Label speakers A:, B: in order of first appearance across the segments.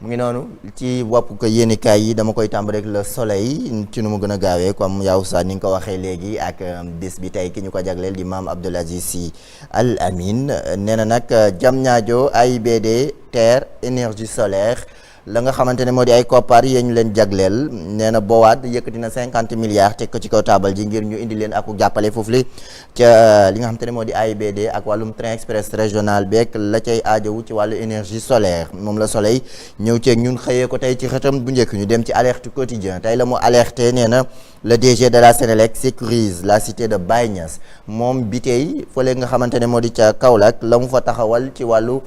A: mu ngi noonu ci wopp ko yéenekaay yi dama koy tàmb rek Le Soleil ci nu mu gën a gaawee comme yow sa ni nga ko waxee léegi ak bis bi tey ki ñu ko jagleel di Mame Abdoul Aziz Sy Al Amine nee na nag Diamniadio AIBD terre énergie solaire la nga xamante ne moo di ay koppar yee ñu leen jagleel nee na BOAD yëkkati na 50 milliards teg ko ci kaw taabal ji ngir ñu indi leen ak jàppale foofu li ca li nga xamante ne moo di AIBD ak wàllum train express régional beeg la cay aajowu ci wàllu énergie solaire moom la Soleil ñëw ceeg ñun xëyee ko tey ci xëtam bu njëkk ñu dem ci alerte quotidien tey la mu alerté nee na le DG de la Sénélec sécurise la cité de Baye Niass moom bi tey fële nga xamante ne moo di ca Kaolack la mu fa taxawal ci wàllu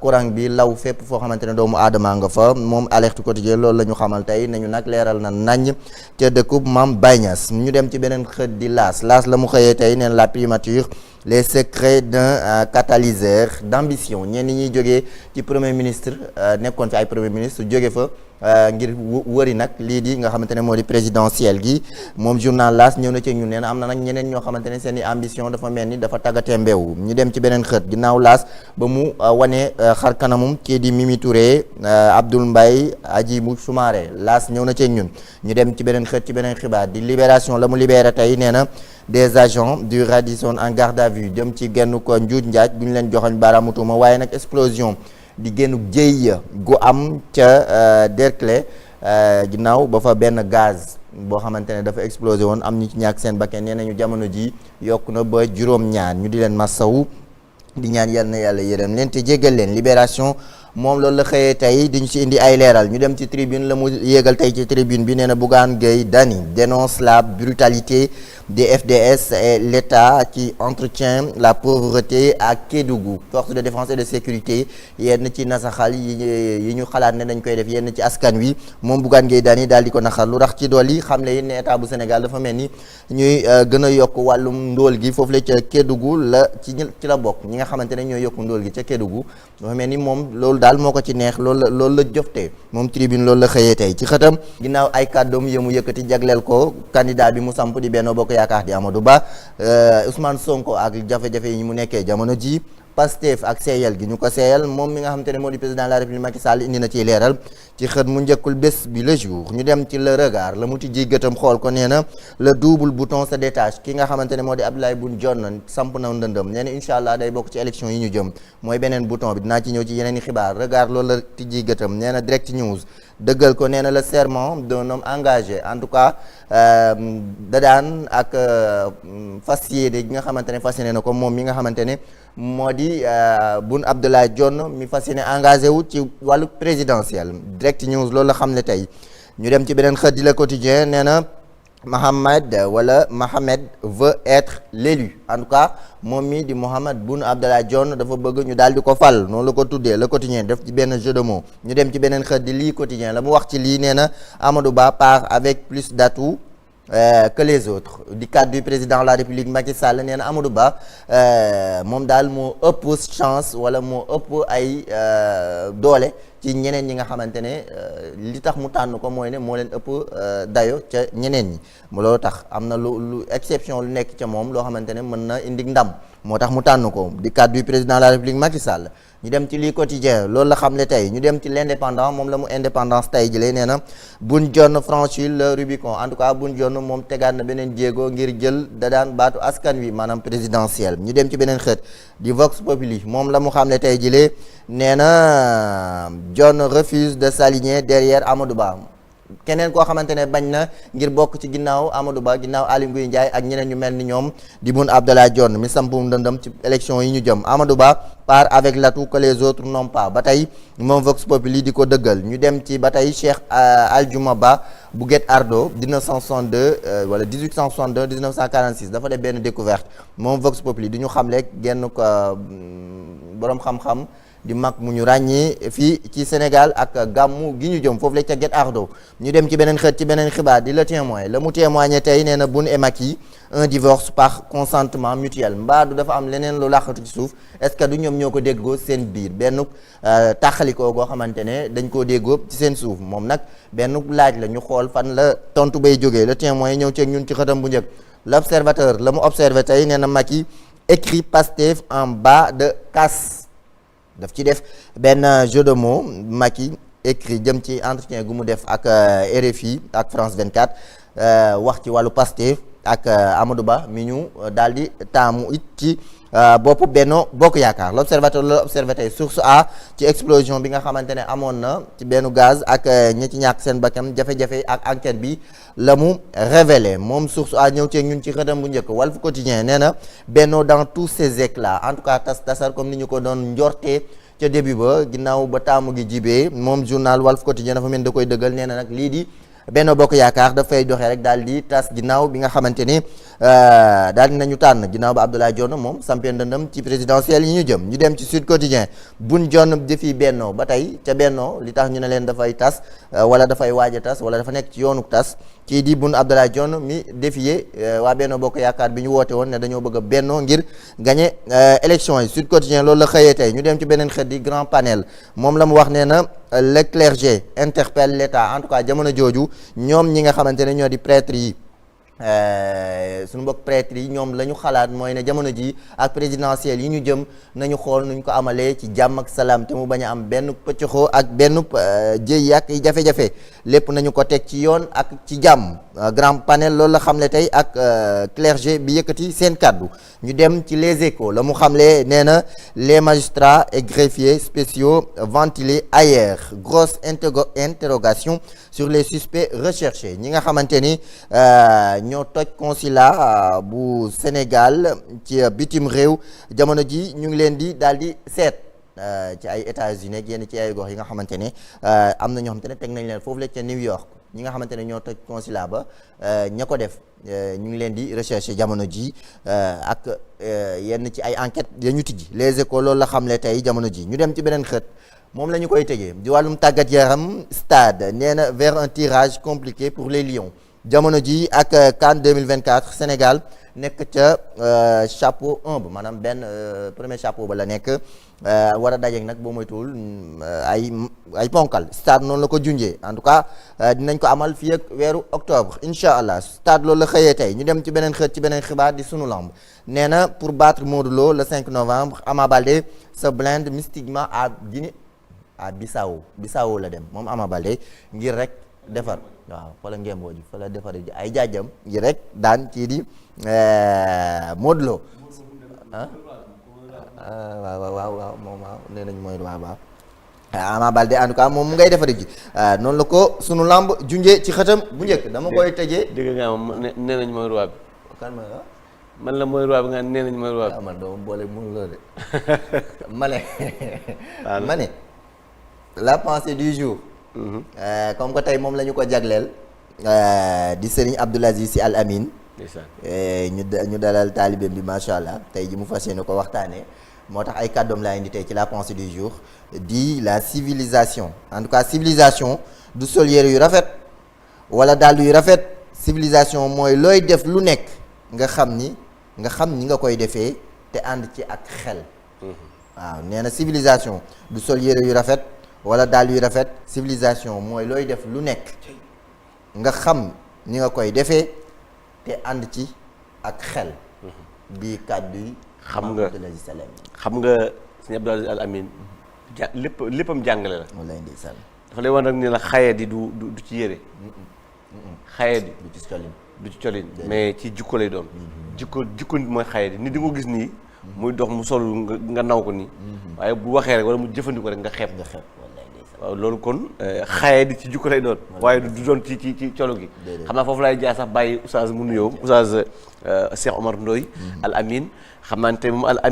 A: courant bi law fépp foo xamante ne doomu aadama nga fa moom alerte quotidien loolu la ñu xamal tey nañu nag leeral na nañ ca dëkkub Mame Baye Niass ñu dem ci beneen xët di laas la mu xëyee tey neen la primature les secrets d'un catalyseur d'ambition ñenn ñuy jógee ci premier ministre nekkoon fi ay premier ministre jóge fa ngir wëri nag lii di nga xamante ne moo di présidentielle gi moom journal L'As ñëw na ci ñun nee na am na nag ñeneen ñoo xamante ne seen i ambition dafa mel ni dafa tàggatee mbeewu ñu dem ci beneen xët ginnaaw L'As ba mu wane xar kanamum kii di Mimi Touré Abdoul Mbaye Hadjibou Soumaré L'As ñëw na ci ñun ñu dem ci beneen xët ci beneen xibaar di Libération la mu libéré tey nee na des agents du Radisson en garde à vue dem ci genn ko njuuj njaaj bu ñu leen joxoñ baaraamu tuuma waaye nag explosion di génn jéy gu am ca Derklé ginnaaw ba fa benn gaz boo xamante ne dafa explosé woon am ñu ci ñàkk seen bakkan nee nañu jamono ji yokk na ba juróom-ñaar ñu di leen massawu di ñaan yal na yàlla yërëm leen te jéggal leen Libération moom loolu la xëyee tey diñu ci indi ay leeral ñu dem ci tribune la mu yéegal tey ci tribune bi nee na Bougane Gueye Dany dénonce la brutalité des FDS et l'État qui entretient la pauvreté à Kédougou force de défense et de sécurité yenn ci nasaxal yi ñu xalaat ne dañ koy def yenn ci askan wi moom Bougane Gueye Dany daal di ko naxar lu rax ci dool yi xam le yi ne état bu Sénégal dafa mel ni ñuy gën a yokk wàllum ndóol gi foofu la ca Kédougou la ci la bokk ñi nga xamante ne ñooy yokk ndóol gi ca Kédougou dafa mel ni moom loolu daal moo ko ci neex loolu la joftee moom tribune loolu la xëyee tey ci xëtam ginnaaw ay kàddoom yëmu yëkkati jagleel ko candidat bi mu samp di Benno Bokk Yaakaar di Amadou Ba Ousmane Sonko ak jafe-jafe yi mu nekkee jamono ji Pastef ak seeyal gi ñu ko seeyal moom mi nga xamante ne moo di président de la République Macky Sall indi na ciy leeral ci xët mu njëkkul bés bi le jour ñu dem ci le regard la mu tijji gëtam xool ko nee na le double bouton se détache ki nga xamante ne moo di Abdoulaye Boun Dionne samp na ndëndëm nee na incha allah day bokk ci élection yi ñu jëm mooy beneen bouton bi dinaa ci ñëw ci yeneen i xibaar regard loolu la tijji gëtam nee na direct news dëggal ko nee na le serment d'un homme engagé en tout cas da daan ak fas yéene gi nga xamante ne fas yéene na ko moom mi nga xamante ne moo di Boun Abdallah Dionne mi fas yéene engagé wu ci wàllu présidentiel direct news loolu la xam ne tey ñu dem ci beneen xët di Le Quotidien nee na Mohamed veut être l'élu en tout cas moom mi di Mohamed Boun Abdallah Dionne dafa bëgg ñu daal di ko fal noonu la ko tuddee Le Quotidien def ci benn jeu de mots ñu dem ci beneen xët di lii Quotidien la mu wax ci lii nee na Amadou Ba part avec plus d'atouts que les autres di cadre du président de la République Macky Sall nee na Amadou Ba moom daal moo ëpp chance wala moo ëpp ay doole ci ñeneen ñi nga xamante ne li tax mu tànn ko mooy ne moo leen ëpp dayo ca ñeneen ñi loolu tax am na lu exception lu nekk ca moom loo xamante ne mën na indi ndam moo tax mu tànn ko di cadre du président de la République Macky Sall ñu dem ci lii Quotidien loolu la xam ne tey ñu dem ci l'Indépendant moom la mu indépendance tey jëlee nee na Boun Dionne franchit le Rubicon en tout cas Boun Dionne moom tegaat na beneen jéego ngir jël da daan baatu askan wi maanaam présidentielle ñu dem ci beneen xët di Vox Populi moom la mu xam ne tey jëlee nee na Dionne refuse de s'aligner derrière Amadou Ba keneen koo xamante ne bañ na ngir bokk ci ginnaaw Amadou Ba ginnaaw Aly Ngouille Ndiaye ak ñeneen ñu mel ni ñoom di Boun Abdallah Dionne mi sampum ndëndëm ci élection yi ñu jëm Amadou Ba part avec l'atout que les autres n'ont pas ba tey moom Vox Populi di ko dëggal ñu dem ci ba tey Cheikh Aldiouma Ba bu Guet Ardo 1962 wala 1862 1946 dafa def benn découverte moom Vox Populi di ñu xamle genn ko boroom xam-xam di mag mu ñu ràññee fii ci Sénégal ak gàmmu gi ñu jëm foofu la ca Guet Ardo ñu dem ci beneen xët ci beneen xibaar di Le Témoin la mu témoigné tey nee na Boun et Macky un divorce par consentement mutuel mbaa du dafa am leneen lu làqatu ci suuf est-ce que du ñoom ñoo ko déggoo seen biir benn tàqalikoo goo xamante ne dañ koo déggoo ci seen suuf moom nag benn laaj la ñu xool fan la tontu bay jógee Le Témoin ñëw ceeg ñun ci xëtam bu njëkk L'Observateur la mu observé tey nee na Macky écrit Pastef en bas de casse daf ci def benn jeu de mots Macky écrit jëm ci entretien gu mu def ak RFI ak France 24 wax ci wàllu Pastef ak Amadou Ba mi ñu daal di taamu it ci boppu Benno Bokk Yaakaar l'observateur la observé tey source a ci explosion bi nga xamante ne amoon na ci benn gaz ak ñi ci ñàkk seen bakkan jafe-jafe ak enquête bi la mu révélé moom source a ñëw ci ñun ci xëtam bu njëkk Walf Quotidien nee na Benno dans tous ses éclats en tout cas tasar comme ni ñu ko doon njortee ca début ba ginnaaw ba taamu gi jibee moom journal Walf Quotidien dafa mel da koy dëggal nee na nag lii di Benno Bokk Yaakaar dafay doxee rek daal di tas ginnaaw bi nga xamante ni daal di nañu tànn ginnaaw ba Abdoulaye Dione moom sampee ndëndam ci présidentielle yi ñu jëm ñu dem ci Sud Quotidien Boun Dionne defi Benno ba tey ca Benno li tax ñu ne leen dafay tas wala dafay waaj a tas wala dafa nekk ci yoonu tas kii di Boun Abdallah Dionne mi défier waa Benno Bokk Yaakaar bi ñu woote woon ne dañoo bëgg a Benno ngir gagner élection yi Sud Quotidien loolu la xëyee tey ñu dem ci beneen xët di grand panel moom la mu wax nee na le clergé interpelle l'État en tout cas jamono jooju ñoom ñi nga xamante ne ñoo di prêtre yi suñu mbokk prêtre yi ñoom la ñu xalaat mooy ne jamono ji ak présidentielle yi ñu jëm nañu xool nuñ ko amalee ci jàmm ak salaam te mu bañ a am benn pëccoxoo ak benn jéy ak jafe-jafe lépp nañu ko teg ci yoon ak ci jàmm grand panel loolu la xamle tey ak clergé bi yëkkati seen kàddu ñu dem ci les échos la mu xamle nee na les magistrats et greffiers spéciaux ventilés ailleurs grosse interrogation sur les suspects recherchés ñi nga xamante ni ñoo toj consulat bu Sénégal ci bitim réew jamono ji ñu ngi leen di daal di seet ci ay États-Unis ak yenn ci ay gox yi nga xamante ne am na ñoo xamante ne teg nañ leen foofu la ca New York ñi nga xamante ne ñoo toj consulat ba ña ko def ñu ngi leen di recherche jamono ji ak yenn ci ay enquêtes ya ñu tijji les échos loolu la xamle tey jamono ji ñu dem ci beneen xët moom la ñu koy tegee di wàllum tàggat yaram stade nee na vers un tirage compliqué pour les Lions jamono ji ak CAN 2024 Sénégal nekk ca chapeau 1 ba maanaam benn premier chapeau ba la nekk war a dajeek nag boo moytuwul ay ponkal stade noonu la ko junjee en tout cas dinañ ko amal fii ak weeru octobre incha allah stade loolu la xëyee tey ñu dem ci beneen xët ci beneen xibaar di sunu lamb nee na pour battre Modou Lo le 5 novembre Ama Baldé se blinde mystiquement à Guinée à Bissau la dem moom Ama Baldé ngir rek defar waaw fa la ngemboo ji fa la defar ji ay jaajam ngir rek daan kii di Modou Lo waaw moom waaw nee nañ mooy waaw Ama Baldé en tout cas moom mu ngay defari ji noonu la ko sunu lamb junjee ci xëtam bu njëkk dama koy tëjee.
B: dégg nga moom nee nañ mooy roi bi.
A: kan mooy
B: man la mooy roi bi nga nee nañ mooy roi bi.
A: man doo boole mënu loo de ma ne la pensée du jour. comme que tey moom la ñu ko jagleel di Serigne Abdoul Aziz Sy Al Amine ñu dalal taalibeem bi macha allah tey ji mu fas yéene ko waxtaanee moo tax ay kàddoom laa indi tey ci la pensée du jour di la civilisation en tout cas civilisation du sol yére yu rafet wala dàll yu rafet civilisation mooy looy def lu nekk nga xam ni nga koy defee te ànd ci ak xel waaw nee na civilisation du sol yére yu rafet wala daal yu rafet civilisation mooy looy def lu nekk nga xam ni nga koy defee te ànd ci ak xel bii kàddu yi
B: xam nga sëñ Abdoul Aziz Al Amine léppam jàngale la
A: wallaay ndeysaan
B: dafa lay wan rek ni la xaye di du ci yére xaye di du ci colin mais ci jikko lay doon jikko nit mooy xaye di nit di ko gis nii muy dox mu sol nga naw ko nii waaye bu waxee rek wala mu jëfandikoo rek nga xeeb waaw loolu kon xaye di ci jikko lay doon waaye du doon ci colo gi xam naa foofu laay jaay sax bàyyi oustaz mu nuyoo oustaz Cheikh Omar Ndoye Al Amine xam naa ne tey moom Al